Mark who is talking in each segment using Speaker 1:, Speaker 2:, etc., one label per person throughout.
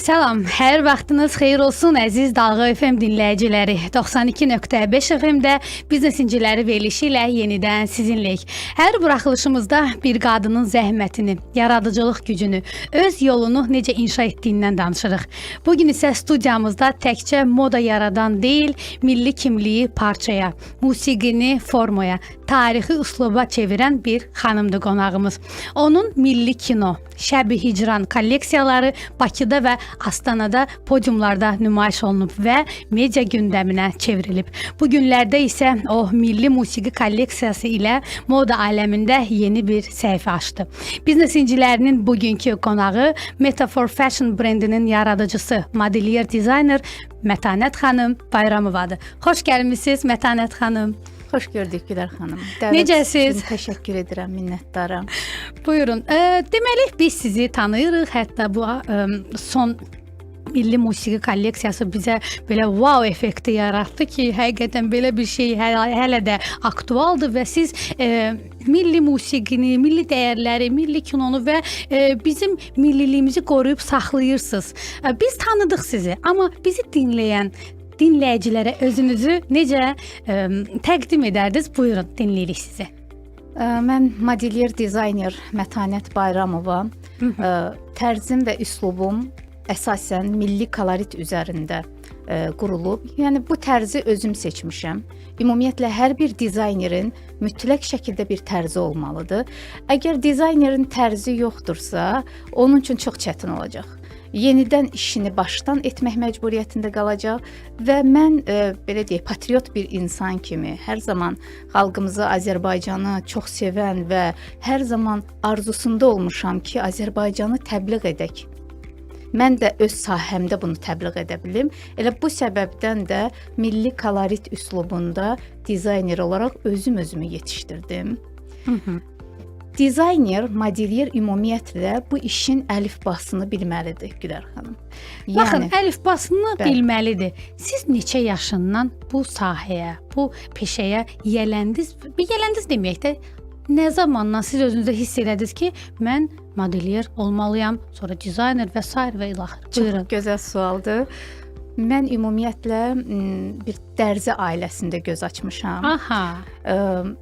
Speaker 1: Salam, hər vaxtınız xeyir olsun əziz Dalğa FM dinləyiciləri. 92.5 FM-də Biznes İnciləri verilişi ilə yenidən sizinləyik. Hər buraxılışımızda bir qadının zəhmətini, yaradıcılıq gücünü, öz yolunu necə inşa etdiyindən danışırıq. Bu gün isə studiyamızda təkcə moda yaradan deyil, milli kimliyi parçaya, musiqini formaya, tarixi üsluba çevirən bir xanımdır qonağımız. Onun milli kino, Şəbi Hicran kolleksiyaları Bakıda və Astanada podiumlarda nümayiş olunub və media gündəminə çevrilib. Bu günlərdə isə o milli musiqi kolleksiyası ilə moda aləmində yeni bir səhifə açdı. Biznes incilərinin bugünkü qonağı Metafor Fashion brendinin yaradıcısı, modelyer dizayner Mətanət xanım Bayramovadır. Xoş gəlmisiniz, Mətanət xanım.
Speaker 2: Xoş gördük, Gülər xanım.
Speaker 1: Necəsiz?
Speaker 2: Təşəkkür edirəm, minnətdaram.
Speaker 1: Buyurun. Deməli biz sizi tanıyırıq. Hətta bu son milli musiqi kolleksiyası bizə belə wow effekti yaratdı ki, həqiqətən belə bir şey hələ də aktualdır və siz milli musiqini, milli dəyərləri, milli kinonu və bizim milliliyimizi qoruyub saxlayırsınız. Biz tanıdıq sizi, amma bizi dinləyən dinləyicilərə özünüzü necə təqdim edərdiniz? Buyurun, dinləyirik sizi.
Speaker 2: Mən modelyer dizayner Mətanət Bayramova. Tərzim və üslubum əsasən milli kolorit üzərində qurulub. Yəni bu tərzi özüm seçmişəm. Ümumiyyətlə hər bir dizaynerin mütləq şəkildə bir tərzi olmalıdır. Əgər dizaynerin tərzi yoxdursa, onun üçün çox çətin olacaq. Yenidən işini başdan etmək məcburiyyətində qalacaq və mən belə deyək, patriot bir insan kimi hər zaman xalqımızı, Azərbaycanı çox sevən və hər zaman arzusunda olmuşam ki, Azərbaycanı təbliğ edək. Mən də öz sahəmdə bunu təbliğ edə bilim. Elə bu səbəbdən də milli kolorit üslubunda dizayner olaraq özüm özümü yetişdirdim. Dizayner, modelyer ümumiyyətlə bu işin əlifbasını bilməlidir, Gülər xanım.
Speaker 1: Yəni, baxın, əlifbasını bilməlidir. Siz neçə yaşından bu sahəyə, bu peşəyə yiyələndiniz? Bir yiyələndiniz deməyək də, nə zamandan siz özünüzdə hiss elədiniz ki, mən modelyer olmalıyam, sonra dizayner və sair və ilaxır.
Speaker 2: Buyurun. Çox gözəl sualdır. Mən ümumiyyətlə bir dərzi ailəsində göz açmışam.
Speaker 1: Aha.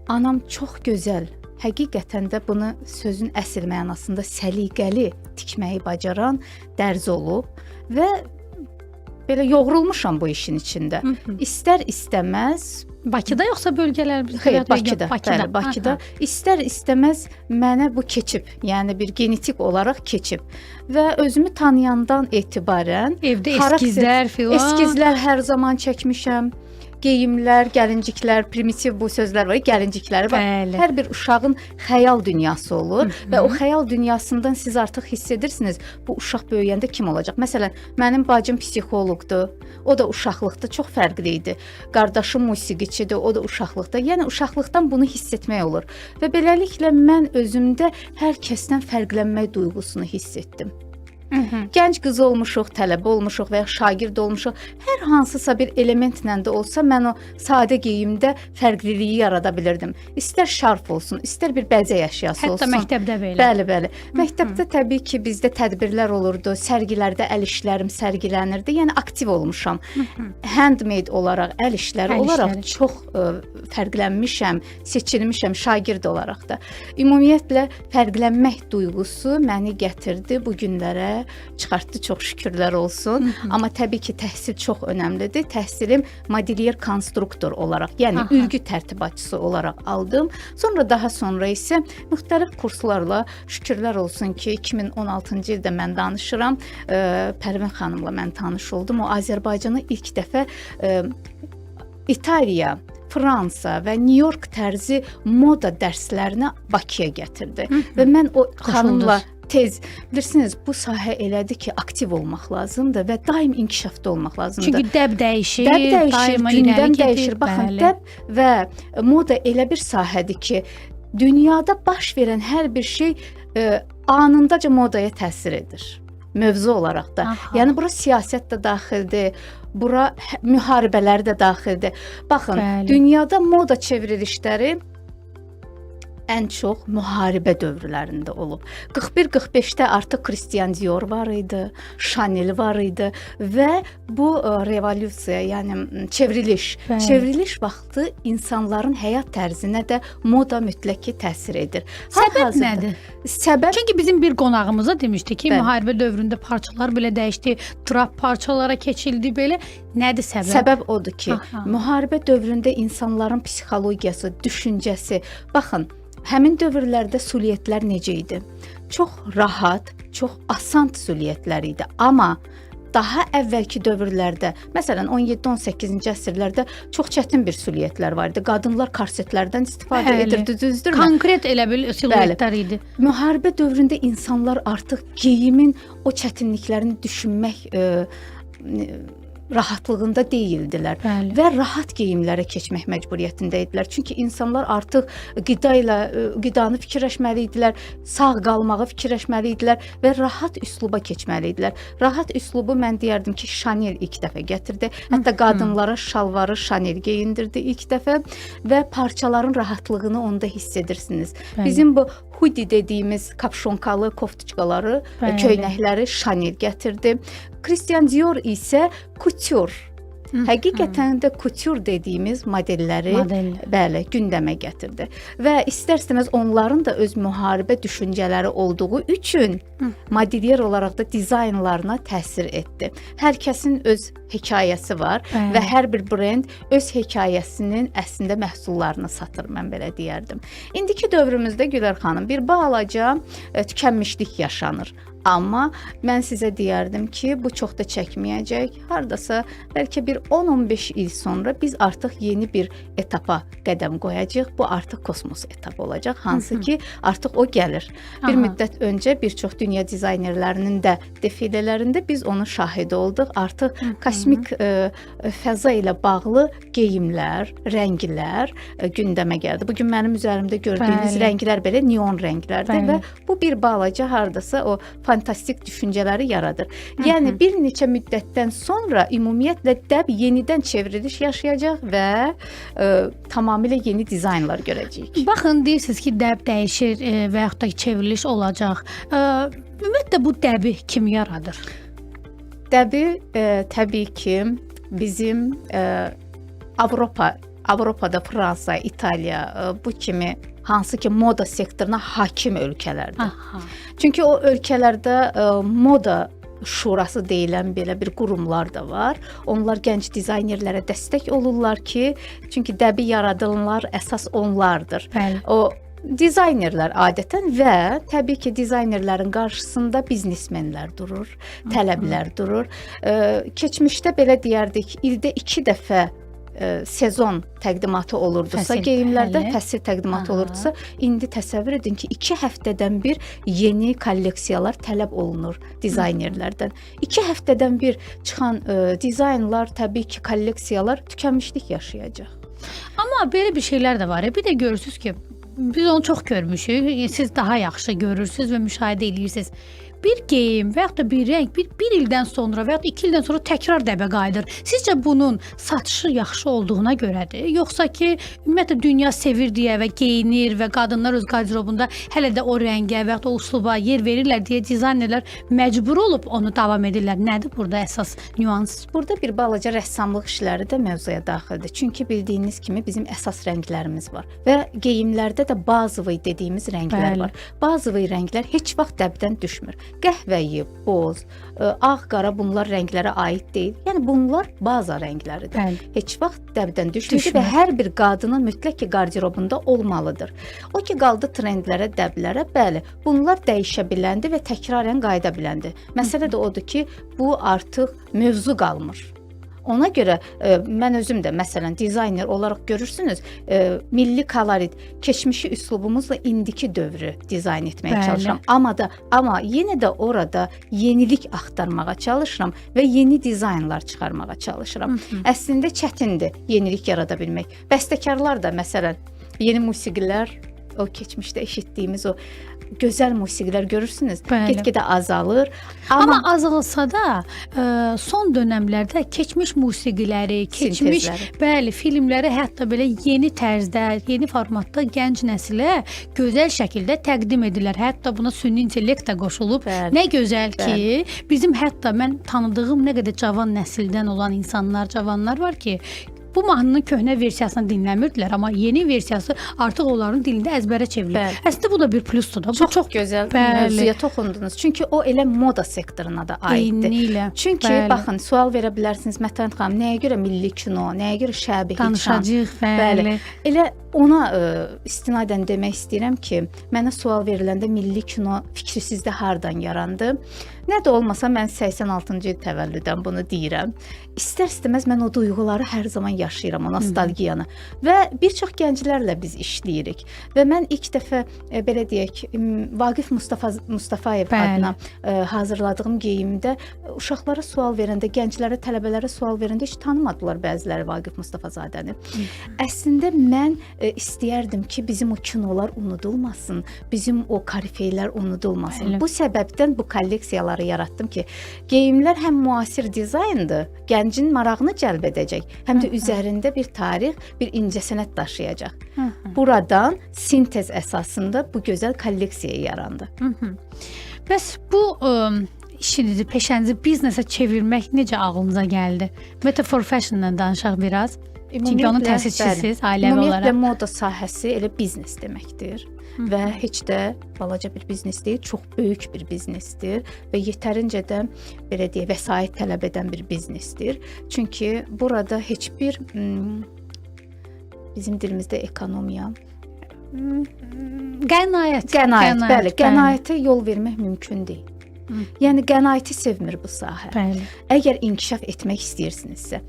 Speaker 2: Anam çox gözəl, həqiqətən də bunu sözün əsl mənasında səliqəli tikməyi bacaran dərzi olub və belə yoğrulmuşam bu işin içində. İstər istəməz
Speaker 1: Bakıda yoxsa bölgələrimizdə?
Speaker 2: Xeyr, Bakıda. Bakıda. Bəli, Bakıda. Aha. İstər istəməz mənə bu keçib. Yəni bir genetik olaraq keçib. Və özümü tanıyandan etibarən
Speaker 1: evdə eskizlər filan.
Speaker 2: Eskizlər hər zaman çəkmişəm. Geyimlər, gəlinciklər, primitiv bu sözlər var, gəlincikləri var. Bəli. Hər bir uşağın xəyal dünyası olur və o xəyal dünyasından siz artıq hiss edirsiniz, bu uşaq böyüyəndə kim olacaq? Məsələn, mənim bacım psixoloqdur, o da uşaqlıqda çox fərqli idi. Qardaşım musiqiçidir, o da uşaqlıqda. Yəni uşaqlıqdan bunu hiss etmək olur. Və beləliklə mən özümdə hər kəsdən fərqlənmək duyğusunu hiss etdim. Gənc qız olmuşuq, tələbə olmuşuq və ya şagird olmuşuq. Hər hansısa bir elementlə də olsa mən o sadə geyimdə fərqliliyi yarada bilirdim. İstər şarf olsun, istər bir bəzək əşyası
Speaker 1: olsun.
Speaker 2: Hətta
Speaker 1: məktəbdə belə.
Speaker 2: Bəli, bəli. Məktəbdə təbii ki, bizdə tədbirlər olurdu, sərgilərdə əl işlərim sərgilənirdi. Yəni aktiv olmuşam. Handmade olaraq, əl işləri olaraq çox fərqlənmişəm, seçilmişəm şagird olaraq da. Ümumiyyətlə fərqlənmək duyğusu məni gətirdi bu günlərə, çıxartdı, çox şükürlər olsun. Amma təbii ki, təhsil çox önəmlidir. Təhsilim modelyer konstruktor olaraq, yəni ürgü tərtibatçısı olaraq aldım. Sonra daha sonra isə müxtəlif kurslarla, şükürlər olsun ki, 2016-cı ildə mən danışıram, Pərvin xanımla mən tanış oldum. O Azərbaycana ilk dəfə İtaliya, Fransa və New York tərzi moda dərslərini Bakıya gətirdi. Və mən o xanımla tez, bilirsiniz, bu sahə elədir ki, aktiv olmaq lazımdır və daim inkişafda olmaq lazımdır.
Speaker 1: Çünki dəb dəyişir, dəb dəyişir,
Speaker 2: gündəm dəyişir. Baxın, bəli. Dəb və moda elə bir sahədir ki, dünyada baş verən hər bir şey anındaca modaya təsir edir. Mövzu olaraq da. Aha. Yəni bura siyasət də daxildir, bura müharibələr də daxildir. Baxın, bəli. Dünyada moda çevrilişləri ən çox müharibə dövrlərində olub. 41-45-də artıq Christian Dior var idi, Chanel var idi və bu revolyusiya, yəni çevriliş,
Speaker 1: Bəli.
Speaker 2: çevriliş vaxtı insanların həyat tərzinə də moda mütləq ki təsir edir.
Speaker 1: Səbəb
Speaker 2: Hal-hazırda-
Speaker 1: nədir?
Speaker 2: Səbəb
Speaker 1: Çünki bizim bir qonağımıza demişdi ki,
Speaker 2: Bəli.
Speaker 1: müharibə dövründə parçalar belə dəyişdi, drap parçalara keçildi belə. Nədir səbəb?
Speaker 2: Səbəb odur ki,
Speaker 1: Aha.
Speaker 2: müharibə dövründə insanların psixologiyası, düşüncəsi, baxın, həmin dövrlərdə süliyetlər necə idi? Çox rahat, çox asan süliyetlər idi, amma daha əvvəlki dövrlərdə, məsələn 17-18-ci əsrlərdə çox çətin bir süliyetlər var idi. Qadınlar korsetlərdən istifadə
Speaker 1: Bəli.
Speaker 2: edirdi, düzdürmü?
Speaker 1: Konkret elə bil siluetlər idi.
Speaker 2: Müharibə dövründə insanlar artıq geyimin o çətinliklərini düşünmək rahatlığında deyildilər
Speaker 1: Bəli.
Speaker 2: və rahat geyimlərə keçmək məcburiyyətində idilər. Çünki insanlar artıq qida ilə qidanı fikirləşməli idilər, sağ qalmağı fikirləşməli idilər və rahat üsluba keçməli idilər. Rahat üslubu mən deyərdim ki, Chanel ilk dəfə gətirdi. Hətta qadınlara şalvarı Chanel geyindirdi ilk dəfə və parçaların rahatlığını onda hiss edirsiniz.
Speaker 1: Bəli.
Speaker 2: Bizim bu hoodie dediyimiz kapşonkalı koftoçkaları,
Speaker 1: Bəli.
Speaker 2: köynəkləri Chanel gətirdi. Christian Dior isə couture. Həqiqətən də couture dediyimiz modelləri
Speaker 1: Model.
Speaker 2: bəli, gündəmə gətirdi. Və istər-istəməz onların da öz müharibə düşüncələri olduğu üçün modelyer olaraq da dizaynlarına təsir etdi. Hər kəsin öz hekayəsi var
Speaker 1: Bəli.
Speaker 2: və hər bir brend öz hekayəsinin əslində məhsullarını satır, mən belə deyərdim. İndiki dövrümüzdə Gülər xanım bir balaca tükənmişlik yaşanır. Amma mən sizə deyərdim ki, bu çox da çəkməyəcək. Hardasa bəlkə bir 10-15 il sonra biz artıq yeni bir etapa qədəm qoyacağıq. Bu artıq kosmos etapı olacaq, hansı ki artıq o gəlir. Bir müddət öncə bir çox dünya dizaynerlərinin də defilələrində biz onun şahidi olduq. Artıq kosmik fəza ilə bağlı geyimlər, rənglər gündəmə gəldi. Bu gün mənim üzərimdə gördüyünüz
Speaker 1: Bəli.
Speaker 2: rənglər belə neon rənglərdir
Speaker 1: Bəli.
Speaker 2: və bu bir balaca hardasa o fantastik düşüncələri yaradır. Yəni bir neçə müddətdən sonra ümumiyyətlə dəb yenidən çevriliş yaşayacaq və tamamilə yeni dizaynlar görəcəyik.
Speaker 1: Baxın, deyirsiniz ki, dəb dəyişir və yaxud da ki, çevriliş olacaq. Ümumiyyətlə bu dəbi kim yaradır?
Speaker 2: Dəbi təbii ki, bizim Avropada Fransa, İtaliya bu kimi hansı ki moda sektoruna hakim ölkələrdir.
Speaker 1: Aha.
Speaker 2: Çünki o ölkələrdə moda şurası deyilən belə bir qurumlar da var. Onlar gənc dizaynerlərə dəstək olurlar ki, çünki dəbi yaradanlar əsas onlardır.
Speaker 1: Bəli.
Speaker 2: O dizaynerlər adətən və təbii ki, dizaynerlərin qarşısında biznesmenlər durur, tələblər durur. Keçmişdə belə deyərdik, ildə 2 dəfə sezon təqdimatı olurdusa,
Speaker 1: Fəsil,
Speaker 2: geyimlərdə
Speaker 1: bəli.
Speaker 2: fəsil təqdimatı
Speaker 1: Aha.
Speaker 2: olurdusa, indi təsəvvür edin ki, 2 həftədən bir yeni kolleksiyalar tələb olunur dizaynerlərdən. 2 həftədən bir çıxan dizaynlar, təbii ki, kolleksiyalar tükənmişlik yaşayacaq.
Speaker 1: Amma belə bir şeylər də var. Bir də görürsüz ki, biz onu çox görmüşük. Siz daha yaxşı görürsüz və müşahidə edirsiniz. Bir geyim və yaxud da bir rəng bir ildən sonra və yaxud da 2 ildən sonra təkrar dəbə qayıdır. Sizcə bunun satışı yaxşı olduğuna görədir, yoxsa ki, ümumiyyətlə dünya sevir deyə və geyinir və qadınlar öz qarderobunda hələ də o rəngə və yaxud da o üsluba yer verirlər deyə dizaynerlər məcbur olub onu davam edirlər? Nədir burada əsas nüans?
Speaker 2: Burada bir balaca rəssamlıq işləri də mövzuya daxildir. Çünki bildiyiniz kimi bizim əsas rənglərimiz var və geyimlərdə də bazıvı dediyimiz rənglər
Speaker 1: Bəli.
Speaker 2: var. Bazıvı rənglər heç vaxt dəbdən düşmür. Qəhvəyi, boz, ağ, qara bunlar rənglərə aid deyil. Yəni bunlar baza rəngləridir.
Speaker 1: Bəli.
Speaker 2: Heç vaxt dəbdən düşmür
Speaker 1: Düşmür.
Speaker 2: və hər bir qadının mütləq ki qarderobunda olmalıdır. O ki qaldı trendlərə, dəblərə, bəli, bunlar dəyişə biləndir və təkrarən qayıda biləndir. Məsələ də odur ki, bu artıq mövzu qalmır. Ona görə mən özüm də məsələn dizayner olaraq görürsünüz, milli kolorit, keçmişi üslubumuzla indiki dövrü dizayn etməyə
Speaker 1: Bəli.
Speaker 2: çalışıram. Amma yenə də orada yenilik axtarmağa çalışıram və yeni dizaynlar çıxarmağa çalışıram. Əslində çətindir yenilik yarada bilmək. Bəstəkarlar da məsələn yeni musiqilər, o keçmişdə eşitdiyimiz o gözəl musiqilər görürsünüz, get-gedə azalır.
Speaker 1: Amma azalsa da son dönəmlərdə keçmiş musiqiləri, keçmiş bəli, filmləri hətta belə yeni tərzdə, yeni formatda gənc nəsilə gözəl şəkildə təqdim edirlər. Hətta buna süni intellekt də qoşulub. Bəli. Nə gözəl ki, bizim hətta mən tanıdığım nə qədər cavan nəsildən olan insanlar, cavanlar var ki, bu mahnının köhnə versiyasını dinləmirdilər, amma yeni versiyası artıq onların dilində əzbərə çevrilib. Bəli. Əslində bu da bir plusdur da. Bu
Speaker 2: çox gözəl mövzuya toxundunuz. Çünki o elə moda sektoruna da aiddir. Eynilə. Çünki baxın, sual verə bilərsiniz Mətanət xanım, nəyə görə milli kino, nəyə görə şəbi hicran?
Speaker 1: Danışacağıq, bəli.
Speaker 2: Elə ona istinadən demək istəyirəm ki, mənə sual veriləndə milli kino fikri sizdə hardan yarandı? Nə də olmasa mən 86-cı il təvəllüdəm, bunu deyirəm. İstər-istəməz mən o duyğuları hər zaman yaşayıram, o nostalgiyanı. Və bir çox gənclərlə biz işləyirik. Və mən ilk dəfə belə deyək, Vaqif Mustafayev adına hazırladığım geyimdə uşaqlara sual verəndə, gənclərə, tələbələrə sual verəndə heç tanımadılar bəziləri Vaqif Mustafazadəni. Əslində mən istəyərdim ki, bizim o kinolar unudulmasın, bizim o korifeylər unudulmasın. Bəli. Bu səbəbdən bu kolleksiyaları yaratdım ki, geyimlər həm müasir dizayndır, gəncin marağını cəlb edəcək, həm də üzərində bir tarix, bir incəsənət daşıyacaq. Buradan sintez əsasında bu gözəl kolleksiya yarandı.
Speaker 1: Bəs bu işinizi, peşənizi biznesə çevirmək necə ağlınıza gəldi? Meta for Fashion-dan danışaq biraz. Çünki onun təsisçisiniz ailəvi
Speaker 2: olaraq. Ümumiyyətlə moda sahəsi elə biznes deməkdir. Və heç də balaca bir biznes deyil, çox böyük bir biznesdir və yetərincə də belə deyək, vəsait tələb edən bir biznesdir. Çünki burada heç bir bizim dilimizdə ekonomiya,
Speaker 1: qənaət,
Speaker 2: qənaət, bəli, qənaətə yol vermək mümkün deyil. Yəni qənaəti sevmir bu sahə. Bəli. Əgər inkişaf etmək istəyirsinizsə,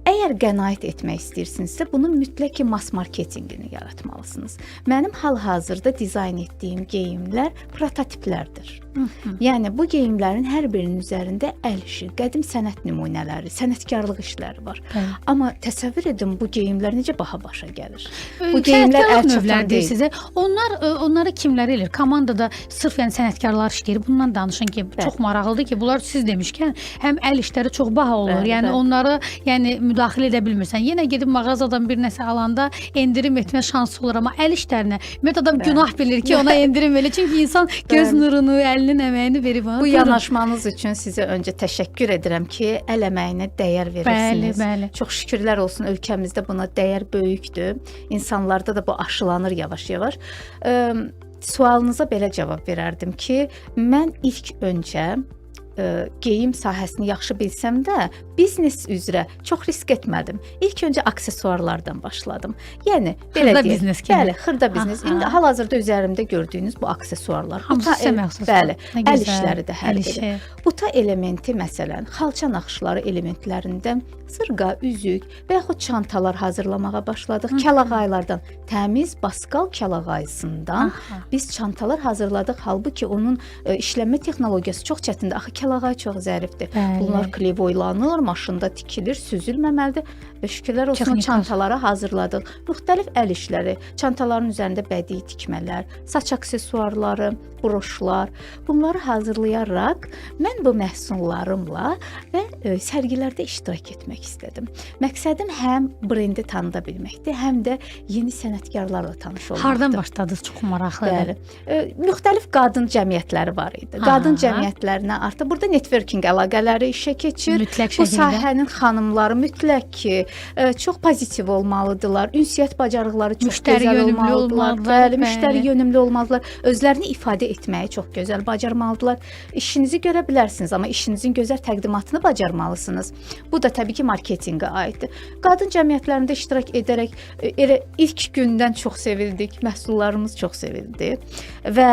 Speaker 2: əgər qənaət etmək istəyirsinizsə, bunun mütləq ki mass marketinqini yaratmalısınız. Mənim hal-hazırda dizayn etdiyim geyimlər prototiplərdir. Yəni bu geyimlərin hər birinin üzərində əl işi, qədim sənət nümunələri, sənətkarlıq işləri var. Bəli. Amma təsəvvür edin bu geyimlər necə baha başa gəlir.
Speaker 1: Bu geyimlər əl çatan deyil. Sizə. Onlar onları kimlər eləyir? Komandada sırf yəni sənətkarlar işləyir. Bundan danışın ki, bəli, çox maraqlıdır ki, bunlar siz demişkən həm əl işləri çox baha olur. Bəli, yəni bəli, onları yəni müdaxilə edə bilmirsən. Yenə gedib mağazadan bir nəsə alanda endirim etmə şansı olur, amma əl işlərinə ümumiyyətlə adam günah bilir ki, ona endirim elə. Çünki insan göz nurunu, əlinin əməyini verib ona.
Speaker 2: Bu yanaşmanız üçün sizə öncə təşəkkür edirəm ki, əl əməyinə dəyər verirsiniz. Bəli, bəli. Çox şükürlər olsun ölkəmizdə buna dəyər böyükdür. İnsanlarda da bu aşılanır yavaş-yavaş. Sualınıza belə cavab verərdim ki, mən ilk öncə geyim sahəsini yaxşı bilsəm də, biznes üzrə çox risk etmədim. İlk öncə aksesuarlardan başladım. Yəni belə
Speaker 1: xırda biznes kimi.
Speaker 2: Bəli, xırda biznes. İndi hal-hazırda üzərimdə gördüyünüz bu aksesuarlar.
Speaker 1: Hamısı sizə məxsusdur.
Speaker 2: Bəli, əl işləri də hər biri. Buta elementi məsələn, xalça naxışları elementlərindən sırğa, üzük və yaxud çantalar hazırlamağa başladıq. Kəlağaylardan, təmiz baskal kəlağayısından biz çantalar hazırladıq. Halbuki onun işlənmə texnologiyası çox çətindir. Axı kəlağay çox zərifdir. Bəli. Bunlar klevoylanır, maşında tikilir, süzülməməlidir və şükürlər olsun o çantaları hazırladıq. Müxtəlif əl işləri, çantaların üzərində bədii tikmələr, saç aksesuarları, broşlar, bunları hazırlayaraq mən bu məhsullarımla və sərgilərdə iştirak etmək istədim. Məqsədim həm brendi tanıda bilməkdir, həm də yeni sənətkarlarla tanış olmaqdır.
Speaker 1: Hardan başladınız? Çox maraqlıdır.
Speaker 2: Bəli. Müxtəlif qadın cəmiyyətləri var idi. Qadın cəmiyyətlərinə artıq burada networking əlaqələri işə keçir.
Speaker 1: Mütləq
Speaker 2: bu sahənin xanımları mütləq ki, çox pozitiv olmalıdırlar. Ünsiyyət bacarıqları çox müştəri gözəl olmalıdırlar. Bəli, müştəri yönümlü olmalıdırlar. Özlərini ifadə etməyi çox gözəl bacarmalıdırlar. İşinizi görə bilərsiniz, amma işinizin gözəl təqdimatını bacarmalısınız. Bu da təbii ki, marketinqə aiddir. Qadın cəmiyyətlərində iştirak edərək elə ilk gündən çox sevildik, məhsullarımız çox sevildi və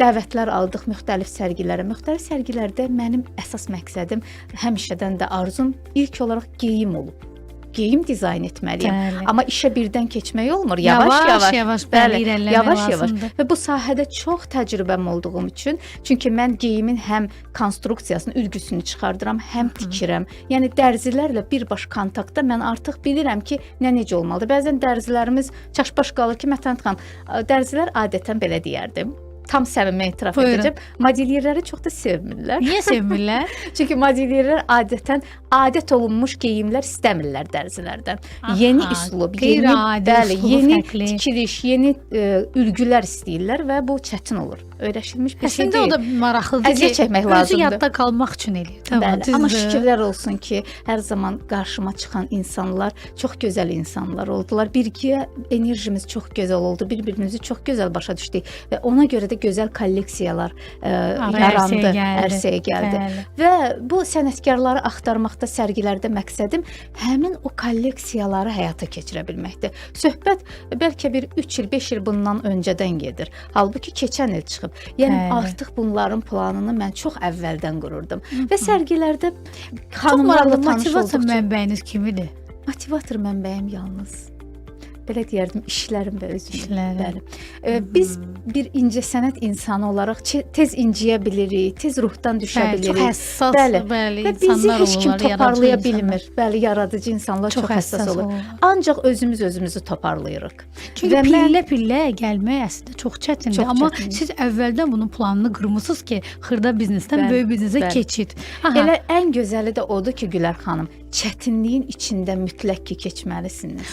Speaker 2: dəvətlər aldıq müxtəlif sərgilərə. Müxtəlif sərgilərdə mənim əsas məqsədim, həmişədən də arzum ilk olaraq geyim olub. Geyim dizayn etməliyəm. Bəli. Amma işə birdən keçmək olmur.
Speaker 1: Yavaş-yavaş, bəli,
Speaker 2: yavaş-yavaş. Və bu sahədə çox təcrübəm olduğum üçün, çünki mən geyimin həm konstruksiyasını, ülgüsünü çıxardıram, həm tikirəm. Yəni dərzilərlə birbaş kontaktda mən artıq bilirəm ki, nə necə olmalıdır. Bəzən dərzilərimiz çaşbaş qalır ki, Mətanət xanım, dərzilər adətən belə deyərdim. tam səmimi etiraf
Speaker 1: Buyurun.
Speaker 2: edəcəm. Modelyerləri çox da sevmirlər.
Speaker 1: Niyə sevmirlər?
Speaker 2: Çünki modelyerlər adətən adət olunmuş geyimlər istəmirlər dərzilərdən.
Speaker 1: Aha,
Speaker 2: Yeni üslub, yeni,
Speaker 1: qeyri-adi
Speaker 2: bəli,
Speaker 1: üslubu
Speaker 2: yeni
Speaker 1: fərqli.
Speaker 2: tikiliş, yeni ülgülər istəyirlər və bu çətin olur. Öyrəşilmiş bir şey
Speaker 1: Əslində
Speaker 2: deyil.
Speaker 1: o da maraqlıdır
Speaker 2: Əziyyət
Speaker 1: ki,
Speaker 2: çəkmək
Speaker 1: özü
Speaker 2: lazımdır.
Speaker 1: yadda qalmaq üçün eləyir. Tamam,
Speaker 2: Bəli, amma
Speaker 1: düzdür.
Speaker 2: şükürlər olsun ki, hər zaman qarşıma çıxan insanlar çox gözəl insanlar oldular. Birgə enerjimiz çox gözəl oldu. Bir-birimizi çox gözəl başa düşdük və ona görə də gözəl kolleksiyalar yarandı,
Speaker 1: ərsəyə gəldi.
Speaker 2: ərsəyə gəldi.
Speaker 1: Bəli.
Speaker 2: Və bu sənətkarları axtarmaqda, sərgilərdə məqsədim həmin o kolleksiyaları həyata keçirə bilməkdir. Söhbət bəlkə bir 3 il, 5 il bundan öncədən gedir. Halbuki keçən il çıxıb. Yəni
Speaker 1: Bəli.
Speaker 2: artıq bunların planını mən çox əvvəldən qururdum. Və sərgilərdə
Speaker 1: Çox
Speaker 2: xanımlarla
Speaker 1: maraqlı
Speaker 2: tanış
Speaker 1: motivasiya
Speaker 2: olduqca
Speaker 1: mənbəyiniz kimidir?
Speaker 2: motivator mənbəyim yalnız belə deyərdim, işlərim və özüm.
Speaker 1: İşlərin.
Speaker 2: Bəli. Biz bir incəsənət insanı olaraq tez inciyə bilirik, tez ruhdan düşə
Speaker 1: Bəli,
Speaker 2: bilirik.
Speaker 1: çox həssas,
Speaker 2: Bəli.
Speaker 1: bəli,
Speaker 2: Və bizi
Speaker 1: insanlar
Speaker 2: heç kim
Speaker 1: olurlar, yaradıcı
Speaker 2: toparlaya
Speaker 1: insanlar.
Speaker 2: bilmir. Bəli, yaradıcı insanlar çox həssas olur.
Speaker 1: olurlar.
Speaker 2: Ancaq özümüz özümüzü toparlayırıq.
Speaker 1: Çünki
Speaker 2: Və mən-
Speaker 1: pillə-pillə gəlmək əslində çox çətindir.
Speaker 2: Çox
Speaker 1: Amma
Speaker 2: çətindir.
Speaker 1: siz əvvəldən bunun planını qurmusunuz ki, xırda biznesdən
Speaker 2: Bəli,
Speaker 1: böyük biznesə
Speaker 2: bəli.
Speaker 1: keçid. Aha.
Speaker 2: Elə ən gözəli də odur ki, Gülər xanım, çətinliyin içində mütləq ki, keçməlisiniz.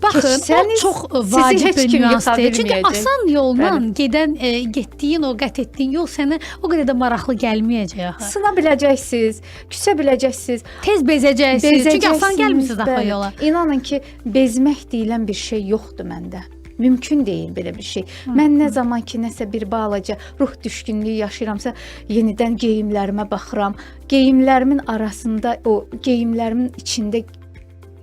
Speaker 1: Baxın, o
Speaker 2: Keçsəniz,
Speaker 1: çox
Speaker 2: sizi
Speaker 1: vacib
Speaker 2: heç
Speaker 1: bir
Speaker 2: kim
Speaker 1: nüansdır.
Speaker 2: yıxa
Speaker 1: Çünki
Speaker 2: bilməyəcək.
Speaker 1: asan yolla gedən, getdiyin o qət etdiyin yol sənə o qədər də maraqlı gəlməyəcək axı.
Speaker 2: Sına biləcəksiniz, küsə biləcəksiniz,
Speaker 1: Tez bezəcəksiniz. Çünki asan
Speaker 2: bezəcəksiniz.
Speaker 1: gəlmisiniz axı
Speaker 2: Bəli.
Speaker 1: yola.
Speaker 2: İnanın ki, bezmək deyilən bir şey yoxdur məndə. Mümkün deyil belə bir şey. Mən nə zaman ki, nəsə bir balaca ruh düşkünlüyü yaşayıramsa, yenidən geyimlərimə baxıram. Geyimlərimin arasında, o geyimlərimin içində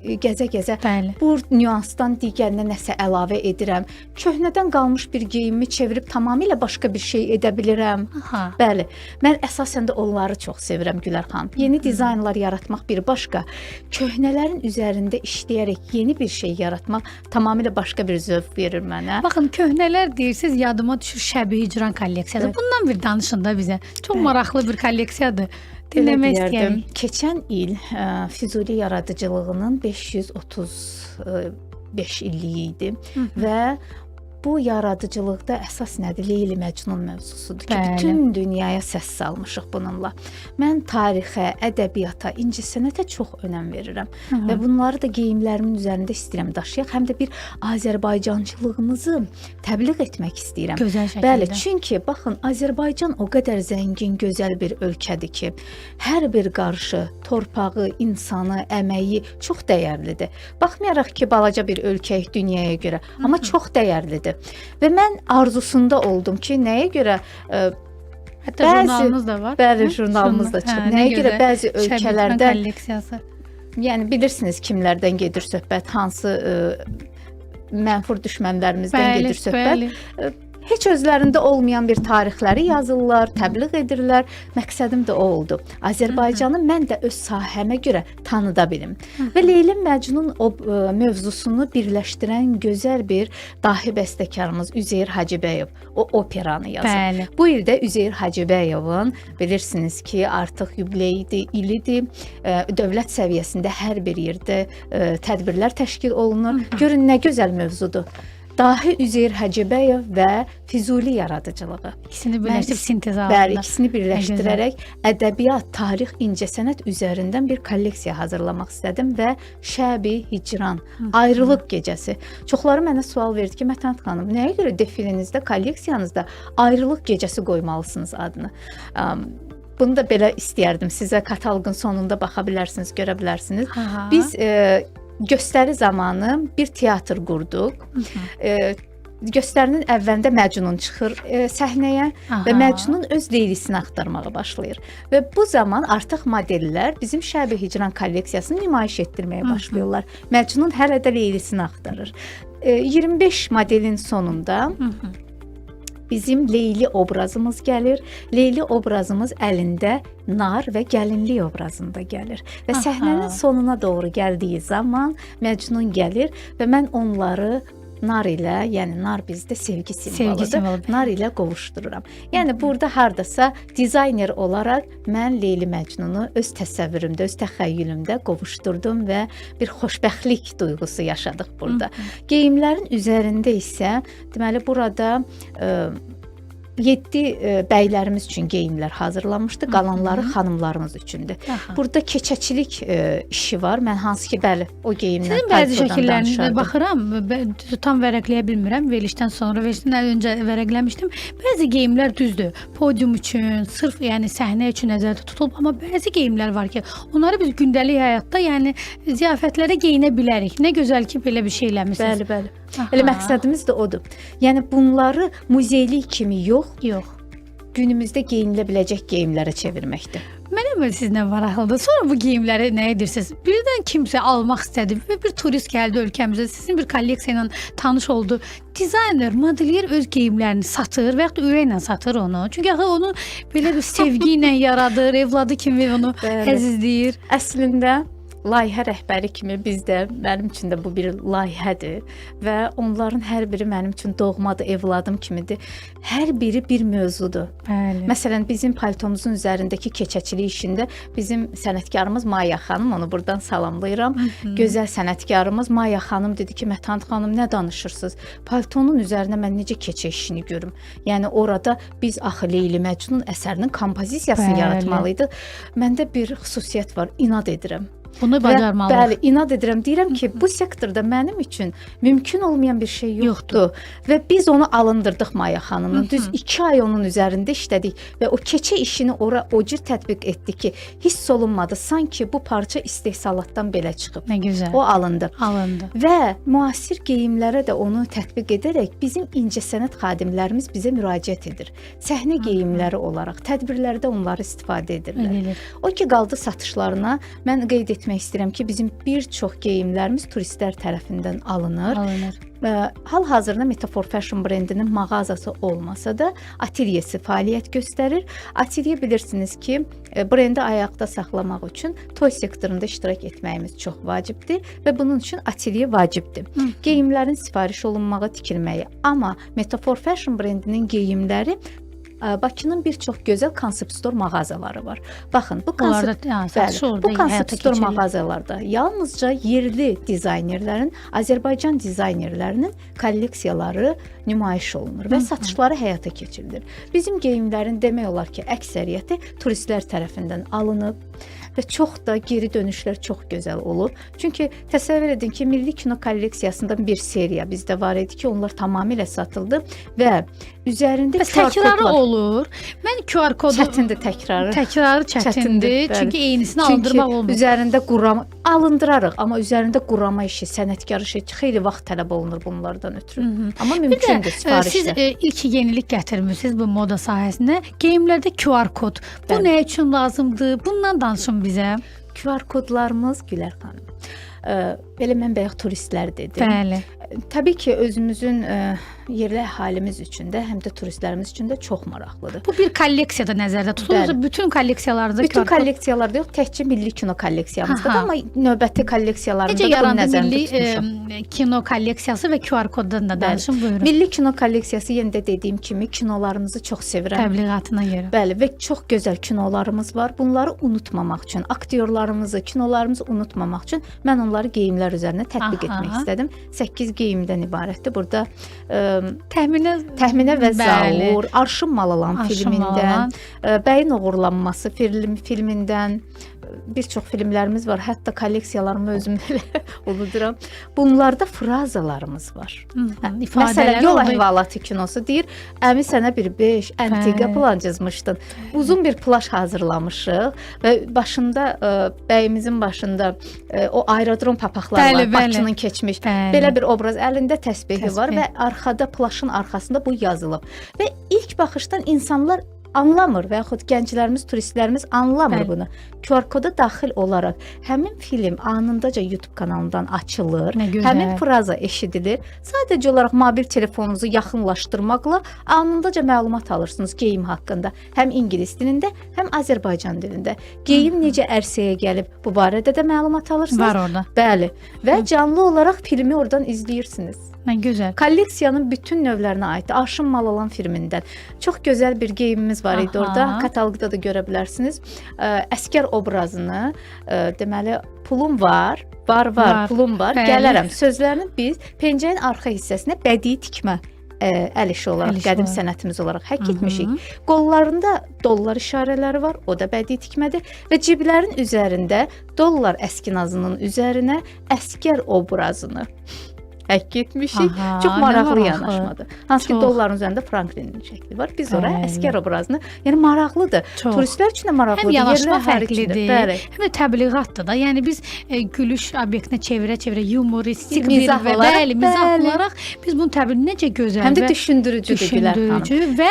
Speaker 2: gəzə-gəzə
Speaker 1: Bəli.
Speaker 2: bu nüansdan digərinə nəsə əlavə edirəm. Köhnədən qalmış bir geyimimi çevirib tamamilə başqa bir şey edə bilirəm.
Speaker 1: Aha.
Speaker 2: Bəli, mən əsasən də onları çox sevirəm Gülər xanım. Yeni dizaynlar yaratmaq bir başqa, köhnələrin üzərində işləyərək yeni bir şey yaratmaq tamamilə başqa bir zövq verir mənə.
Speaker 1: Baxın, köhnələr deyirsiniz, yadıma düşür Şəbi Hicran kolleksiyası.
Speaker 2: Bəli.
Speaker 1: Bundan bir danışın da bizə. Çox
Speaker 2: Bəli.
Speaker 1: maraqlı bir kolleksiyadır.
Speaker 2: Belə
Speaker 1: Dinləmək
Speaker 2: deyərdim,
Speaker 1: istəyirik.
Speaker 2: Keçən il Füzuli yaradıcılığının 535 illiyi idi və bu yaradıcılıqda əsas nədir? Leyli Məcnun mövzusudur ki,
Speaker 1: Bəli.
Speaker 2: bütün dünyaya səs salmışıq bununla. Mən tarixə, ədəbiyyata, incəsənətə çox önəm verirəm və bunları da geyimlərimin üzərində istəyirəm daşıyaq, həm də bir Azərbaycançılığımızı təbliğ etmək istəyirəm.
Speaker 1: Gözəl şəkildə.
Speaker 2: Bəli, çünki baxın, Azərbaycan o qədər zəngin, gözəl bir ölkədir ki, hər bir qarşı torpağı, insanı, əməyi çox dəyərlidir. Baxmayaraq ki, balaca bir ölkəyik dünyaya görə, amma çox dəyərlidir. Və mən arzusunda oldum ki, nəyə görə
Speaker 1: Hətta
Speaker 2: bəzi-
Speaker 1: jurnalımız da var.
Speaker 2: bəli,
Speaker 1: Hə?
Speaker 2: jurnalımız da
Speaker 1: Jurnal.
Speaker 2: çıxıb.
Speaker 1: Hə, nə
Speaker 2: Nəyə görə
Speaker 1: gözəl.
Speaker 2: bəzi
Speaker 1: Şəbi Hicran
Speaker 2: ölkələrdə,
Speaker 1: kolleksiyası.
Speaker 2: yəni bilirsiniz kimlərdən gedir söhbət, hansı mənfur düşmənlərimizdən
Speaker 1: Bəli,
Speaker 2: gedir söhbət.
Speaker 1: bəli.
Speaker 2: Heç özlərində olmayan bir tarixləri yazırlar, təbliğ edirlər. Məqsədim də o oldu. Azərbaycanı mən də öz sahəmə görə tanıda bilim. Və Leyli Məcnun o mövzusunu birləşdirən gözəl bir dahi bəstəkarımız Üzeyir Hacıbəyov o operanı yazıb.
Speaker 1: Bəli.
Speaker 2: Bu il də Üzeyir Hacıbəyovun bilirsiniz ki, artıq yubileyidir, ilidir. Dövlət səviyyəsində hər bir yerdə tədbirlər təşkil olunur. Görün nə gözəl mövzudur. Dahi Üzeyir Hacıbəyov və Füzuli yaradıcılığı.
Speaker 1: İkisini birləşdirib sintez
Speaker 2: Bəli,
Speaker 1: halında.
Speaker 2: ikisini birləşdirərək ədəbiyyat, tarix, incəsənət üzərindən bir kolleksiya hazırlamaq istədim və Şəbi Hicran, ayrılıq gecəsi. Çoxları mənə sual verdi ki, Mətanət xanım, nəyə görə defilinizdə, kolleksiyanızda ayrılıq gecəsi qoymalısınız adını? Bunu da belə istəyərdim. Sizə kataloqun sonunda baxa bilərsiniz, görə bilərsiniz.
Speaker 1: Aha.
Speaker 2: Biz göstəri zamanı bir teatr qurduq. Göstərinin əvvəlində Məcnun çıxır səhnəyə
Speaker 1: Aha.
Speaker 2: və Məcnun öz Leylisini axtarmağa başlayır. Və bu zaman artıq modellər bizim Şəbi Hicran kolleksiyasını nümayiş etdirməyə başlayırlar. Məcnun hələ də Leylisini axtarır. 25 modelin sonunda bizim Leyli obrazımız gəlir. Leyli obrazımız əlində nar və gəlinlik obrazında gəlir. Və
Speaker 1: Aha.
Speaker 2: səhnənin sonuna doğru gəldiyi zaman Məcnun gəlir və mən onları nar ilə, yəni nar bizdə sevgi simvoludur.
Speaker 1: Sevgi simvolu.
Speaker 2: Nar ilə qovuşdururam. Yəni burada hardasa dizayner olaraq mən Leyli Məcnunu öz təsəvvürümdə, öz təxəyyülümdə qovuşdurdum və bir xoşbəxtlik duyğusu yaşadıq burada. Geyimlərin üzərində isə deməli burada 7 bəylərimiz üçün geyimlər hazırlanmışdı, qalanları xanımlarımız üçündür.
Speaker 1: Aha.
Speaker 2: Burada keçəçilik işi var. Mən hansı ki, bəli, o geyimdən,
Speaker 1: Sizin bəzi
Speaker 2: paltodan
Speaker 1: şəkillərinizə
Speaker 2: danışardım.
Speaker 1: baxıram, düzü tam vərəqləyə bilmirəm. Verilişdən sonra, verilişdən öncə vərəqləmişdim. Bəzi geyimlər düzdür, podium üçün, sırf yəni səhnə üçün nəzərdə tutulub, amma bəzi geyimlər var ki, onları biz gündəlik həyatda, yəni ziyafətlərdə geyinə bilərik. Nə gözəl ki, belə bir şey eləmisiniz.
Speaker 2: Bəli, bəli.
Speaker 1: Aha.
Speaker 2: Elə məqsədimiz də odur. Yəni bunları muzeylik kimi yox,
Speaker 1: Yox.
Speaker 2: günümüzdə geyinilə biləcək geyimlərə çevirməkdir.
Speaker 1: Mənə belə sizlə maraqlıdır. Sonra bu geyimləri nə edirsiniz? Birdən kimsə almaq istədi və bir turist gəldi ölkəmizə, sizin bir kolleksiya ilə tanış oldu. Dizayner, modelyer öz geyimlərini satır və yaxud da ürəklə satır onu. Çünki axı onu belə bir sevgi ilə yaradır, evladı kimi onu
Speaker 2: Bəli.
Speaker 1: əzizləyir.
Speaker 2: Əslində layihə rəhbəri kimi bizdə mənim üçün də bu bir layihədir və onların hər biri mənim üçün doğmadır, evladım kimidir. Hər biri bir mövzudur.
Speaker 1: Bəli.
Speaker 2: Məsələn, bizim paltomuzun üzərindəki keçəçilik işində bizim sənətkarımız Maya xanım, onu buradan salamlayıram. Gözəl sənətkarımız Maya xanım dedi ki, Mətanət xanım, nə danışırsınız? Paltonun üzərinə mən necə keçə işini görüm? Yəni orada biz axı Leyli Məcnun əsərinin kompozisiyasını yaratmalıydıq. Məndə bir xüsusiyyət var, inad edirəm.
Speaker 1: Bunu bacarmalıyıq.
Speaker 2: Bəli, inad edirəm. Deyirəm ki, bu sektorda mənim üçün mümkün olmayan bir şey yoxdur. Və biz onu alındırdıq Maya xanımla. Düz 2 ay onun üzərində işlədik və o keçə işini ora o cür tətbiq etdik ki, hiss olunmadı. Sanki bu parça istehsalatdan belə çıxıb.
Speaker 1: Nə gözəl.
Speaker 2: O alındı.
Speaker 1: Alındı.
Speaker 2: Və müasir geyimlərə də onu tətbiq edərək bizim incəsənət xadimlərimiz bizə müraciət edir. Səhnə geyimləri olaraq tədbirlərdə onları istifadə edirlər.
Speaker 1: Edilir.
Speaker 2: O ki qaldı satışlarına, mən qeyd etmək istəyirəm ki, bizim bir çox geyimlərimiz turistlər tərəfindən alınır.
Speaker 1: Alınır.
Speaker 2: Hal-hazırda Metafor Fashion brendinin mağazası olmasa da atelyesi fəaliyyət göstərir. Atelye bilirsiniz ki, brendi ayaqda saxlamaq üçün toy sektorunda iştirak etməyimiz çox vacibdir və bunun üçün atelye vacibdir. Geyimlərin sifariş olunmağı, tikilməyi. Amma Metafor Fashion brendinin geyimləri Bakının bir çox gözəl concept store mağazaları var. Baxın, bu concept
Speaker 1: Bəli, orada
Speaker 2: bu concept store mağazalarda yalnızca yerli dizaynerlərin, Azərbaycan dizaynerlərinin kolleksiyaları nümayiş olunur və satışları həyata keçirilir. Bizim geyimlərin demək olar ki, əksəriyyəti turistlər tərəfindən alınıb və çox da geri dönüşlər çox gözəl olub. Çünki təsəvvür edin ki, milli kino kolleksiyasından bir seriya bizdə var idi ki, onlar tamamilə satıldı və üzərində
Speaker 1: Bəs
Speaker 2: QR
Speaker 1: təkrarı
Speaker 2: kodlar
Speaker 1: olur. Mən QR kodu
Speaker 2: çətindir təkrarı.
Speaker 1: Təkrarı çətindir.
Speaker 2: Çətindir, bəli.
Speaker 1: Çünki eynisini
Speaker 2: Çünki
Speaker 1: alındırmaq olmur.
Speaker 2: üzərində qurama alındırarıq, amma üzərində qurama işi, sənətkar işi xeyli vaxt tələb olunur bunlardan ötürü. Amma
Speaker 1: Bir də
Speaker 2: mümkündür
Speaker 1: siz
Speaker 2: sifarişlə.
Speaker 1: ilk yenilik gətirmisiniz bu moda sahəsinə. Geyimlərdə QR kod. Bu
Speaker 2: Bəli.
Speaker 1: nə üçün lazımdır? Bundan danışın bizə.
Speaker 2: QR kodlarımız Gülər xanım. Belə mən bayaq turistlər dedim.
Speaker 1: Bəli.
Speaker 2: Təbii ki, özümüzün yerli əhalimiz üçün də, həm də turistlərimiz üçün də çox maraqlıdır.
Speaker 1: Bu bir kolleksiyada nəzərdə tutulur.
Speaker 2: Bəli.
Speaker 1: Bütün kolleksiyalarda
Speaker 2: Bütün
Speaker 1: QR kod.
Speaker 2: kolleksiyalarda yox, təkcə milli kino kolleksiyamızda da,
Speaker 1: Aha.
Speaker 2: amma növbəti kolleksiyalarında
Speaker 1: Necə
Speaker 2: da bunu
Speaker 1: yarandı
Speaker 2: nəzərdə
Speaker 1: milli
Speaker 2: tutmuşam.
Speaker 1: kino kolleksiyası və QR koddan da danışın buyurun.
Speaker 2: Milli kino kolleksiyası yenə də dediyim kimi kinolarımızı çox sevirəm.
Speaker 1: Təbliğatına görə.
Speaker 2: Bəli, və çox gözəl kinolarımız var. Bunları unutmamaq üçün, aktyorlarımızı, kinolarımızı unutmamaq üçün mən onları geyimlər üzərinə tətbiq etmək istədim. 8 geyimdən ibarətdir. Burada
Speaker 1: Təxminə
Speaker 2: Təxminə və
Speaker 1: Bəli.
Speaker 2: Zaur, Arşın Malalan
Speaker 1: Arşın
Speaker 2: filmindən,
Speaker 1: Malalan.
Speaker 2: Bəyin oğurlanması filmindən bir çox filmlərimiz var. Hətta kolleksiyalarımı özüm elə unuduram. Bunlarda frazalarımız var.
Speaker 1: Hı,
Speaker 2: Məsələn, Yol
Speaker 1: orada-
Speaker 2: əhvalatı kinosu deyir, əmi sənə bir 5 əntiqə plan cızmışdın. Uzun bir plaş hazırlamışıq və başında bəyimizin başında o aerodrom papaqları
Speaker 1: Bəli,
Speaker 2: var,
Speaker 1: bəli.
Speaker 2: Bakının keçmiş.
Speaker 1: Bəli.
Speaker 2: Belə bir obraz, əlində təsbehi var
Speaker 1: Təsbeh.
Speaker 2: və arxada plaşın arxasında bu yazılıb. Və ilk baxışdan insanlar anlamır və yaxud gənclərimiz, turistlərimiz anlamır
Speaker 1: Bəli.
Speaker 2: bunu. QR koda daxil olaraq həmin film anındaca YouTube kanalından açılır. Həmin fraza eşidilir. Sadəcə olaraq mobil telefonunuzu yaxınlaşdırmaqla anındaca məlumat alırsınız geyim haqqında. Həm ingilis dilində, həm Azərbaycan dilində. Geyim necə ərsəyə gəlib, bu barədə də məlumat alırsınız.
Speaker 1: Var orada.
Speaker 2: Bəli. Və canlı olaraq filmi oradan izləyirsiniz.
Speaker 1: Nə gözəl.
Speaker 2: Kolleksiyanın bütün növlərinə aiddir. Arşın Malalan filmindən. Çox gözəl bir geyimimiz var idi orada. Kataloqda da görə bilərsiniz. Əskər obrazını, deməli pulum var, var, var,
Speaker 1: Var.
Speaker 2: pulum var,
Speaker 1: Bəli.
Speaker 2: gələrəm. Sözlərini biz pencəyin arxa hissəsinə bədii tikmə əl işi olaraq,
Speaker 1: Əl işi
Speaker 2: qədim
Speaker 1: olaraq.
Speaker 2: sənətimiz olaraq həkk etmişik. Qollarında dollar işarələri var, o da bədii tikmədir və ciblərin üzərində dollar əskinazının üzərinə əsgər obrazını həkk etmişik.
Speaker 1: Aha,
Speaker 2: Çox
Speaker 1: nə
Speaker 2: maraqlı
Speaker 1: maraqlı.
Speaker 2: yanaşmadır. Hansı ki
Speaker 1: Çox.
Speaker 2: dolların üzərində Franklinin şəkli var. Biz ora
Speaker 1: Bəli.
Speaker 2: əsgər obrazını, yəni maraqlıdır.
Speaker 1: Çox.
Speaker 2: Turistlər üçün də maraqlıdır.
Speaker 1: Həm yanaşma
Speaker 2: yerli əhali üçün də.
Speaker 1: fərqlidir,
Speaker 2: Bəli.
Speaker 1: həm də təbliğatdır da. Yəni biz gülüş obyektinə çevirə-çevirə yumoristik bir
Speaker 2: Mizah
Speaker 1: və
Speaker 2: olaraq,
Speaker 1: bəli, mizah
Speaker 2: bəli.
Speaker 1: olaraq biz bunu təbliğ necə gözəl
Speaker 2: Həm də
Speaker 1: və
Speaker 2: düşündürücüdür Gülər xanım.
Speaker 1: düşündürücü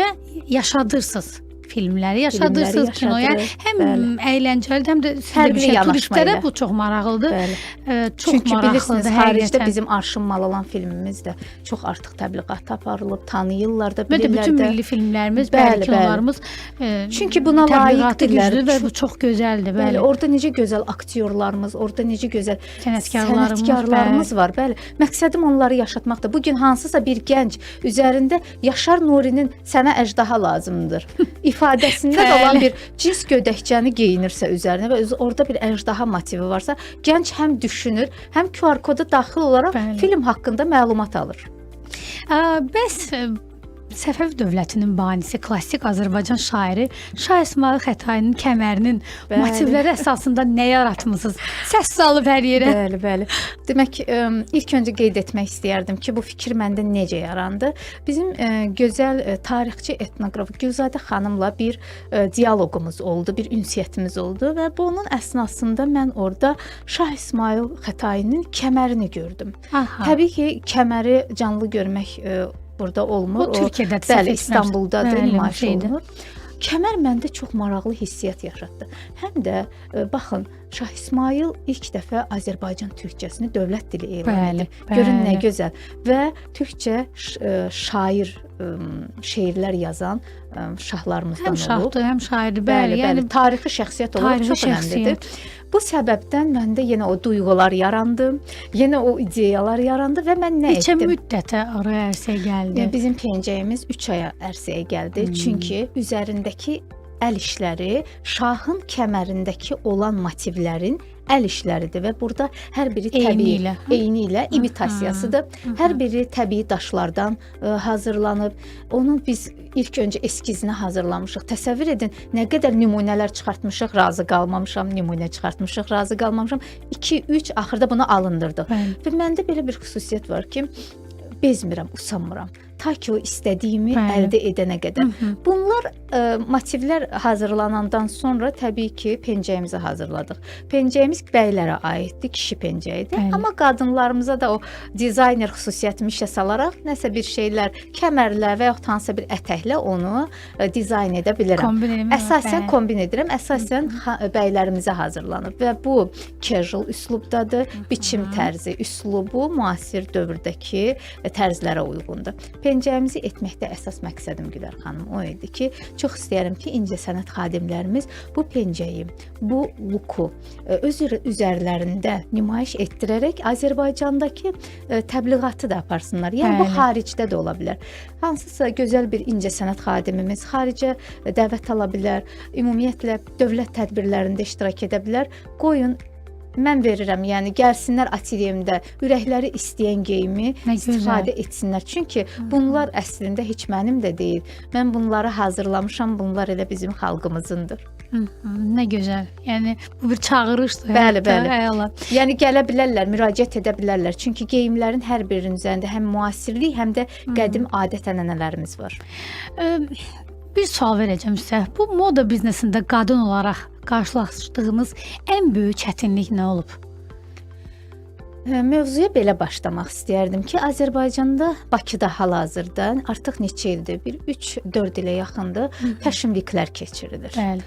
Speaker 1: və yaşadırsınız filmləri, yaşadırsınız kinoya.
Speaker 2: yaşadırıq,
Speaker 1: Həm
Speaker 2: bəli.
Speaker 1: əyləncəlidir, həm də siz də
Speaker 2: Fərqli
Speaker 1: bir şey
Speaker 2: yanaşma
Speaker 1: turistlərə
Speaker 2: ilə.
Speaker 1: bu çox maraqlıdır.
Speaker 2: Bəli.
Speaker 1: Çox
Speaker 2: Çünki bilirsiniz,
Speaker 1: maraqlıdır
Speaker 2: xaricdə
Speaker 1: həqiqətən.
Speaker 2: bizim Arşın Malalan filmimiz də çox artıq təbliğat aparılıb, tanıyırlar da,
Speaker 1: Və də
Speaker 2: bilirlər
Speaker 1: bütün
Speaker 2: də.
Speaker 1: milli filmlərimiz,
Speaker 2: Bəli,
Speaker 1: bəli,
Speaker 2: bəli.
Speaker 1: kinolarımız
Speaker 2: Çünki buna
Speaker 1: təbliğatı
Speaker 2: layiqdirlər.
Speaker 1: güclü və bu çox gözəldir,
Speaker 2: Bəli,
Speaker 1: bəli.
Speaker 2: orada necə gözəl aktyorlarımız, orada necə gözəl
Speaker 1: Sənətkarlarımız,
Speaker 2: sənətkarlarımız var. Bəli. Məqsədim onları yaşatmaqdır. Bu gün hansısa bir gənc üzərində Yaşar Nurinin sənə əjdaha lazımdır ifadəsində də olan
Speaker 1: Bəli.
Speaker 2: bir cins gödəkçəni geyinirsə üzərinə və orada bir əjdaha motivi varsa, gənc həm düşünür, həm QR koda daxil olaraq
Speaker 1: Bəli.
Speaker 2: film haqqında məlumat alır.
Speaker 1: Bəs Səfəvi dövlətinin banisi, klassik Azərbaycan şairi Şah İsmayıl Xətainin kəmərinin
Speaker 2: Bəli.
Speaker 1: motivləri əsasında nə yaratmısınız? Səs salıb hər yerə.
Speaker 2: Bəli, bəli. Demək, ilk öncə qeyd etmək istəyərdim ki, bu fikir məndə necə yarandı? Bizim gözəl tarixçi etnoqraf Gülzadə xanımla bir dialoqumuz oldu, bir ünsiyyətimiz oldu və bunun əsnasında mən orada Şah İsmayıl Xətainin kəmərini gördüm.
Speaker 1: Aha.
Speaker 2: Təbii ki, kəməri canlı görmək burada olmur.
Speaker 1: O Türkiyədədir, səhv
Speaker 2: Bəli,
Speaker 1: etmirəmsə.
Speaker 2: İstanbuldadır,
Speaker 1: Bəli,
Speaker 2: nümayiş
Speaker 1: muzeydə.
Speaker 2: olunur. Kəmər məndə çox maraqlı hissiyyat yaşatdı. Həm də baxın, Şah İsmayıl ilk dəfə Azərbaycan türkcəsini dövlət dili elan
Speaker 1: Bəli,
Speaker 2: edib. Görün nə
Speaker 1: bəli.
Speaker 2: gözəl. Və türkcə şair, şeirlər yazan şahlarımızdan
Speaker 1: Həm
Speaker 2: olub.
Speaker 1: şahdır, həm şairdir.
Speaker 2: Bəli,
Speaker 1: Bəli, yəni
Speaker 2: bəli, tarixi şəxsiyyət olaraq
Speaker 1: tarixi
Speaker 2: çox önəmlidir.
Speaker 1: şəxsiyyət.
Speaker 2: Bu səbəbdən məndə yenə o duyğular yarandı, yenə o ideyalar yarandı və mən nə
Speaker 1: Neçə
Speaker 2: etdim?
Speaker 1: müddətə oraya ərsəyə gəldi?
Speaker 2: Bizim pencəyimiz 3 aya ərsəyə gəldi. Çünki üzərindəki əl işləri şahın kəmərindəki olan motivlərin əl işləridir və burada hər biri təbii
Speaker 1: Eyni ilə.
Speaker 2: eyni ilə imitasiyasıdır. Hər biri təbii daşlardan hazırlanıb. Onun biz ilk öncə eskizini hazırlamışıq. Təsəvvür edin, nə qədər nümunələr çıxartmışıq, razı qalmamışam, nümunə çıxartmışıq, razı qalmamışam. 2, 3 axırda bunu alındırdıq.
Speaker 1: Bəli.
Speaker 2: Və məndə belə bir xüsusiyyət var ki, bezmirəm, usanmıram. Ta ki o istədiyimi
Speaker 1: Bəli.
Speaker 2: əldə edənə qədər. Bunlar motivlər hazırlanandan sonra təbii ki, pencəyimizi hazırladıq. Pencəyimiz bəylərə aiddir, kişi pencəyidir.
Speaker 1: Bəli.
Speaker 2: Amma qadınlarımıza da o dizayner xüsusiyyətimi işə salaraq nəsə bir şeylər, kəmərlə və yaxud hansısa bir ətəklə onu dizayn edə bilirəm.
Speaker 1: Kombin eləmək olar,
Speaker 2: Əsasən
Speaker 1: bəli.
Speaker 2: kombin edirəm. Əsasən bəylərimizə hazırlanıb və bu casual üslubdadır. Biçim tərzi, üslubu müasir dövrdəki tərzlərə uyğundur. Pencəyimizi etməkdə əsas məqsədim Gülər xanım o idi ki, çox istəyərəm ki, incəsənət xadimlərimiz bu pencəyi, bu luku öz üzərlərində nümayiş etdirərək Azərbaycandakı təbliğatı da aparsınlar. Yəni bu
Speaker 1: Bəli.
Speaker 2: xaricdə də ola bilər. Hansısa gözəl bir incəsənət xadimimiz xaricə dəvət ala bilər, ümumiyyətlə dövlət tədbirlərində iştirak edə bilər. Qoyun mən verirəm, yəni gəlsinlər atelyemdə ürəkləri istəyən geyimi
Speaker 1: Nə gözəl.
Speaker 2: istifadə etsinlər. Çünki bunlar əslində heç mənim də deyil. Mən bunları hazırlamışam, bunlar elə bizim xalqımızındır.
Speaker 1: Nə gözəl. Yəni bu bir çağırışdır.
Speaker 2: Bəli,
Speaker 1: hətta,
Speaker 2: bəli.
Speaker 1: Əla.
Speaker 2: Yəni gələ bilərlər, müraciət edə bilərlər. Çünki geyimlərin hər birinin üzərində həm müasirlik, həm də qədim adət-ənənələrimiz var.
Speaker 1: Bir sual verəcəm sizə. Bu moda biznesində qadın olaraq qarşılaşdığınız ən böyük çətinlik nə olub?
Speaker 2: Mövzuya belə başlamaq istəyərdim ki, Azərbaycanda, Bakıda hal-hazırda artıq neçə ildir, bir 3-4 ilə yaxındır, fashion weeklər keçirilir.
Speaker 1: Bəli.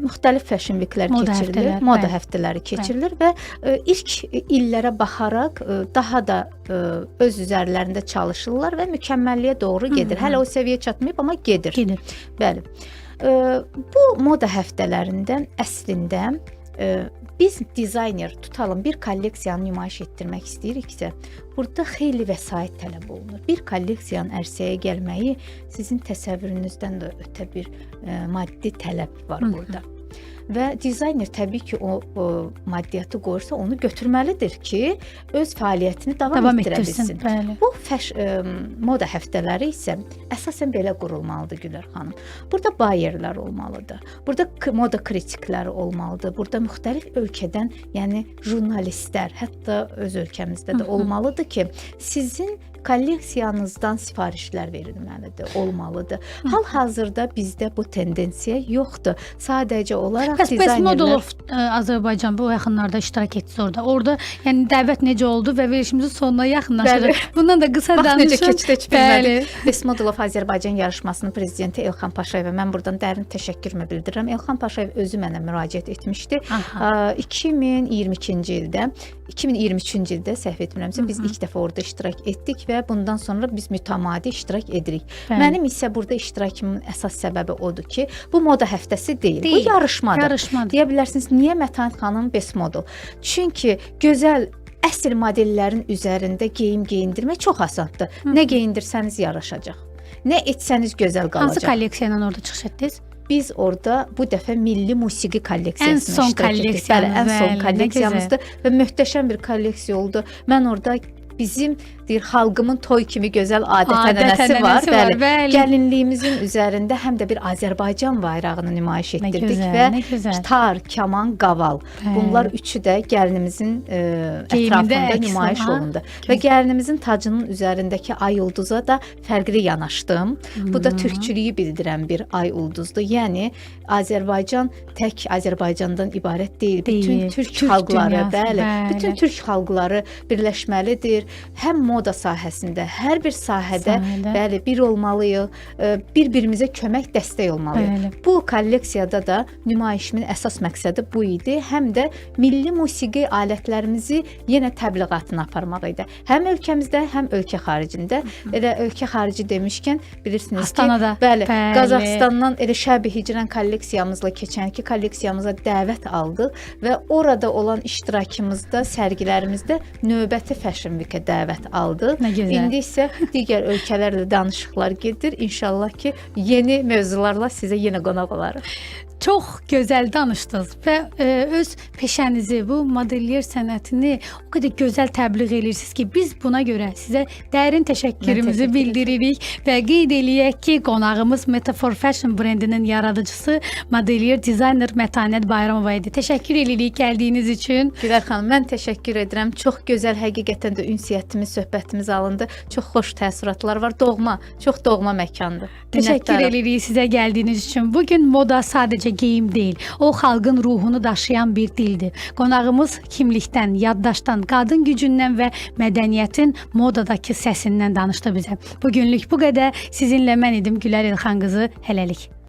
Speaker 2: Müxtəlif fashion weeklər
Speaker 1: Moda
Speaker 2: keçirilir,
Speaker 1: həftələri,
Speaker 2: moda
Speaker 1: bəli.
Speaker 2: həftələri keçirilir və ilk illərə baxaraq daha da öz üzərlərində çalışırlar və mükəmməlliyə doğru gedir. Hələ o səviyyə çatmayıb, amma gedir.
Speaker 1: Gedir.
Speaker 2: Bəli. Bu moda həftələrində əslində biz dizayner tutalım bir kolleksiyanı nümayiş etdirmək istəyiriksə, burada xeyli vəsait tələb olunur. Bir kolleksiyanın ərsəyə gəlməyi sizin təsəvvürünüzdən də ötə bir maddi tələb var burada. Və dizayner təbii ki, o maddiyyatı qoyursa, onu götürməlidir ki, öz fəaliyyətini davam etdirə
Speaker 1: etdirsin.
Speaker 2: bilsin.
Speaker 1: Bəli.
Speaker 2: Bu moda həftələri isə əsasən belə qurulmalıdır Gülər xanım. Burada bayerlər olmalıdır. Burada moda kritikləri olmalıdır. Burada müxtəlif ölkədən, yəni jurnalistlər, hətta öz ölkəmizdə də olmalıdır ki, sizin kolleksiyanızdan sifarişlər verilməlidir, olmalıdır. Hal-hazırda bizdə bu tendensiya yoxdur. Sadəcə olaraq
Speaker 1: Bəs Best
Speaker 2: dizaynerlər
Speaker 1: Model of Azərbaycan bu yaxınlarda iştirak etdiniz orada. Orada yəni dəvət necə oldu və verilişimizin sonuna yaxınlaşırıq. Bundan da qısa
Speaker 2: Bax necə
Speaker 1: danışın.
Speaker 2: keçdi, heç bilmədik.
Speaker 1: Bəli.
Speaker 2: Best Model of Azərbaycan yarışmasının prezidenti Elxan Paşayevə mən buradan dərin təşəkkürümü bildirirəm. Elxan Paşayev özü mənə müraciət etmişdi.
Speaker 1: Aha.
Speaker 2: 2022-ci ildə, 2023-cü ildə səhv etmirəmsə biz ilk dəfə orada iştirak etdik və bundan sonra biz mütəmadi iştirak edirik.
Speaker 1: Bəli.
Speaker 2: Mənim isə burada iştirakımın əsas səbəbi odur ki, bu moda həftəsi deyil,
Speaker 1: Deyil,
Speaker 2: bu yarışmadır.
Speaker 1: Yarışmadır.
Speaker 2: Deyə bilərsiniz, niyə Mətanət xanım Best Model? Çünki gözəl əsl modellərin üzərində geyim geyindirmək çox asandır. Nə geyindirsəniz yaraşacaq. Nə etsəniz gözəl
Speaker 1: Hansı
Speaker 2: qalacaq.
Speaker 1: kolleksiya ilə orada çıxış etdiniz?
Speaker 2: Biz orada bu dəfə milli musiqi kolleksiyasına
Speaker 1: Ən son
Speaker 2: iştirak etdik. Bəli, ən
Speaker 1: kolleksiyanız,
Speaker 2: son
Speaker 1: bəli, nə
Speaker 2: kolleksiyamızdır və möhtəşəm bir kolleksiya oldu. Mən orada bizim deyir xalqımın toy kimi gözəl adət-ənənəsi var.
Speaker 1: Adət-ənənəsi var, bəli.
Speaker 2: Gəlinliyimizin üzərində həm də bir Azərbaycan bayrağını nümayiş
Speaker 1: Nə
Speaker 2: etdirdik
Speaker 1: gözəl,
Speaker 2: və
Speaker 1: nə gözəl.
Speaker 2: tar, kaman, qaval.
Speaker 1: Bəli.
Speaker 2: Bunlar üçü də gəlinimizin
Speaker 1: Geyimində
Speaker 2: ətrafında
Speaker 1: əks
Speaker 2: nümayiş
Speaker 1: olan.
Speaker 2: olundu. Və gəlinimizin tacının üzərindəki ay ulduza da fərqli yanaşdım. Bu da türkçülüyü bildirən bir ay ulduzdur. Yəni Azərbaycan tək Azərbaycandan ibarət deyil. Bütün
Speaker 1: Deyil.
Speaker 2: türk,
Speaker 1: Türk
Speaker 2: xalqları,
Speaker 1: dünyası,
Speaker 2: bəli,
Speaker 1: bəli.
Speaker 2: bütün türk xalqları birləşməlidir. Həm moda sahəsində, hər bir sahədə,
Speaker 1: Sahədə.
Speaker 2: bəli, bir olmalıyıq. Bir-birimizə kömək, dəstək olmalıyıq.
Speaker 1: Bəli.
Speaker 2: Bu kolleksiyada da nümayişimin əsas məqsədi bu idi. Həm də milli musiqi alətlərimizi yenə təbliğatını aparmaq idi. Həm ölkəmizdə, həm ölkə xaricində. Elə ölkə xarici demişkən bilirsiniz
Speaker 1: Astanada.
Speaker 2: ki, bəli,
Speaker 1: Bəli.
Speaker 2: Qazaxıstandan elə Şəbi Hicran kolleksiyamızla keçənki kolleksiyamıza dəvət aldıq və orada olan iştirakımızda, sərgilərimizdə növbəti Fashion Week-ə dəvət aldıq.
Speaker 1: Nə gözəl.
Speaker 2: İndi isə digər ölkələrlə danışıqlar gedir. İnşallah ki, yeni mövzularla sizə yenə qonaq olarıq.
Speaker 1: Çox gözəl danışdınız və öz peşənizi, bu modelyer sənətini o qədər gözəl təbliğ edirsiniz ki, biz buna görə sizə dərin təşəkkürümüzü
Speaker 2: təşəkkür
Speaker 1: bildiririk və qeyd eləyək ki, qonağımız Metafor Fashion brendinin yaradıcısı, modelyer, dizayner Mətanət Bayramova idi. Təşəkkür edirik gəldiyiniz üçün.
Speaker 2: Gülər xanım, mən təşəkkür edirəm. Çox gözəl, həqiqətən də ünsiyyətimiz, söhbətimiz alındı. Çox xoş təəssüratlar var. Doğma, çox doğma məkandır.
Speaker 1: Təşəkkür
Speaker 2: Minnətdaram.
Speaker 1: edirik sizə gəldiyiniz üçün. Bugün moda sadəcə geyim deyil, o xalqın ruhunu daşıyan bir dildir. Qonağımız kimlikdən, yaddaşdan, qadın gücündən və mədəniyyətin modadakı səsindən danışdı bizə. Bugünlük bu qədər. Sizinlə mən idim Gülər Elxan qızı. Hələlik.